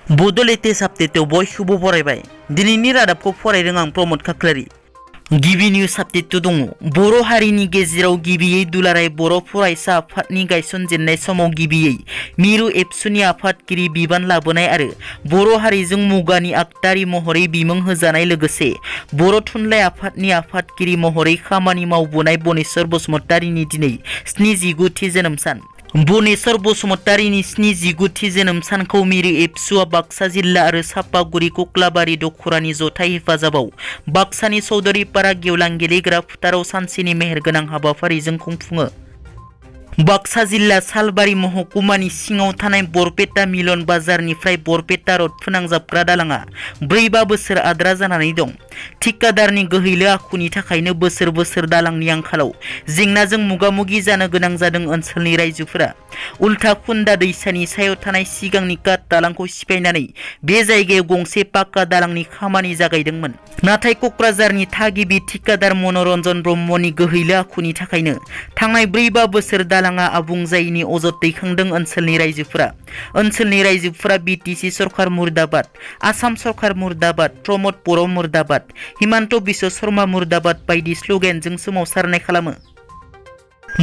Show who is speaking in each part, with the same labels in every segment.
Speaker 1: बड'लेटेस्ट आपडेटआव बयखौबो बरायबाय। दिनैनि रादाबखौ फरायदों आं प्रमद खाख्लारि। गिबि निउज आपडेट दङ। बर' हारिनि गेजेराव गिबियै दुलाराय बर' फरायसा आफादनि गायसनजेननाय समाव गिबियै मिरु एबसुनि आफादगिरि बिबान लाबोनाय आरो बर' हारिजों मुगानि आगदारि महरै बिमुं होजानाय लोगोसे बर' थुनलाइ आफादनि आफादगिरि महरै खामानि मावबोनाय बनेश्वर बसुमतारीनि दिनै 79थि जोनोम सान। बनेश्वर बसुमतारीनि 79थि जोनोम सानखौ मिरु एबसुआ बाक्सा जिल्ला आरो सापागुरि कक्लाबारि दख'रानि जथाइ हेफाजाबाव बाक्सानि चौधुरीपारा गेवलां गेलेग्रा फोथाराव सानसेनि मेहेरगोनां हाबाफारिजों खुंफुङो। बाक्सा जिल्ला सालबारि महकुमानि सिङाव थानाय बरपेटा मिलन बाजारनिफ्राय बरपेटा रड फोनांजाबग्रा दालांआ 4-5 बोसोर आद्रा जानानै दं। ठिकादारनि गोहैलो आखुनि थाखायनो बोसोर बोसोर दालांनि आंखालाव जेंनाजों मोगा-मोगि जानो गोनां जादों ओनसोलनि रायजोफोरा। उल्था खुन्दा दैसानि सायाव थानाय सिगांनि काट दालांखौ सिफायनानै बे जायगायाव गंसे पाक्का दालांनि खामानि जागायदोंमोन। नाथाय कक्राझारनि थागिबि ठिकादार मनरन्जन ब्रह्मनि गोहैलो आखुनि थाखायनो थांनाय 4-5 बोसोर दालांआ आबुं जायैनि अजद दैखांदों ओनसोलनि रायजोफोरा। ओनसोलनि रायजोफोरा बिटिसि सरकार मुर्दाबाद, आसाम सरकार मुर्दाबाद, प्रमद बर' मुर्दाबाद, हिमन्त बिश्व शर्मा मुर्दाबाद बायदि स्ल'गेनजों सोमावसारनाय खालामो।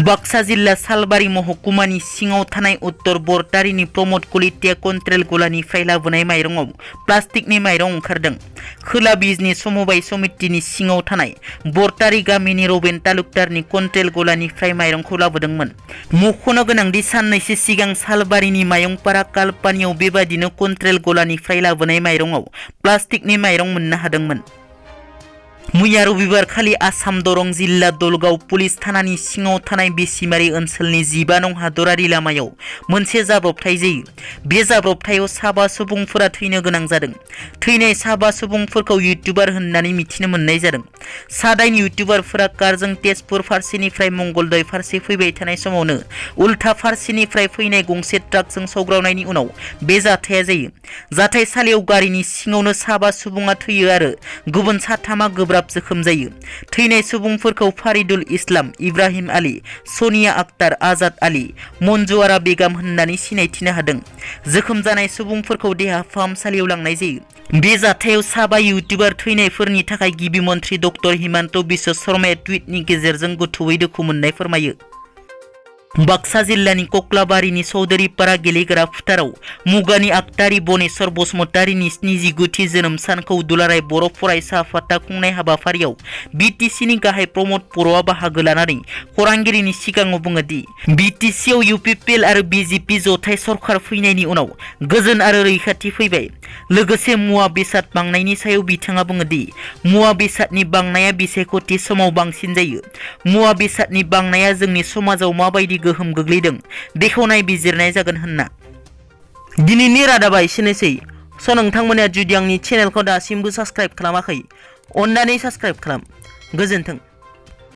Speaker 1: बाक्सा जिल्ला सालबारि महकुमानि सिङाव थानाय उत्तर बरटारिनि प्रमद कलिटिया कन्ट्रेल गलानिफ्राय लाबोनाय माइरंआव प्लास्टिकनि माइरं ओंखारदों। खोला बिजनि समबाय समितिनि सिङाव थानाय बरटारि गामिनि रबेन तालुकदारनि कन्ट्रेल गलानिफ्राय माइरंखौ लाबोदोंमोन। मख'नो गोनांदि साननैसो सिगां सालबारिनि मायंपारा कालपानियाव बेबादिनो कन्ट्रेल गलानिफ्राय लाबोनाय माइरंआव प्लास्टिकनि माइरं मोननो हादोंमोन। मैया रबिबार खालि आसाम दरं जिल्ला दलगाव पुलिस थानानि सिङाव थानाय बेसिमारि ओनसोलनि 15 नं हादरारि लामायाव मोनसे जाब्रबथाय जायो। बे जाब्रबथायाव 7 सुबुंफोरा थैनो गोनां जादों। थैनाय 7 सुबुंफोरखौ इउटुबार होननानै मिथिनो मोननाय जादों। 7 इउटुबारफोरा कारजों तेजपुर फारसेनिफ्राय मंगलदै फारसे फैबाय थानाय समावनो उल्था फारसेनिफ्राय फैनाय गंसे ट्राकजों सौग्रावनायनि उनाव बे जाथाया जायो। जाथायसालियाव गारिनि सिङावनो 7 सुबुङा थैयो आरो गुबुन 3 गोब्राब जोखोम जायो। थैनाय सुबुंफोरखौ फारिदुल इस्लाम, इब्राहिम आली, सनिया आक्तार, आजाद आली, मन्जुआरा बेगाम होननानै सिनायथिनो हादों। जोखोम जानाय सुबुंफोरखौ देहा फाहामसालियाव लांनाय जायो। बे जाथायाव 7 इउटुबार थैनायफोरनि थाखाय गिबि मन्थ्रि डक्टर हिमन्त बिश्व शर्माया टुइटनि गेजेरजों गोथौयै दुखु मोननाय फोरमायो। बाक्सा जिल्लानि कक्लाबारिनि चौधुरीपारा गेलेग्रा फोथाराव मुगानि आगदारि बनेश्वर बसुमतारीनि 79थि जोनोम सानखौ दुलाराय बर' फरायसा आफादा खुंनाय हाबाफारियाव बिटिसिनि गाहाय प्रमद बर'आ बाहागो लानानै खौरांगिरिनि सिगाङाव बुङो दि बिटिसिआव इउपिपिएल आरो बिजेपि जथाय सरकार फैनायनि उनाव गोजोन आरो रैखाथि फैबाय। लोगोसे मुवा बेसाद बांनायनि सायाव बिथाङा बुङो दि मुवा बेसादनि बांनाया बिसायख'थि समाव बांसिन जायो। मुवा बेसादनि बांनाया जोंनि समाजाव माबायदि गोहोम गोग्लैदों बेखौ नायबिजिरनाय जागोन होनना। दिनैनि रादाबा एसेनोसै। नोंथांमोना जुदि आंनि चेनेलखौ दासिमबो साबस्क्राइब खालामाखै, अन्नानै साबस्क्राइब खालाम। गोजोन्थों।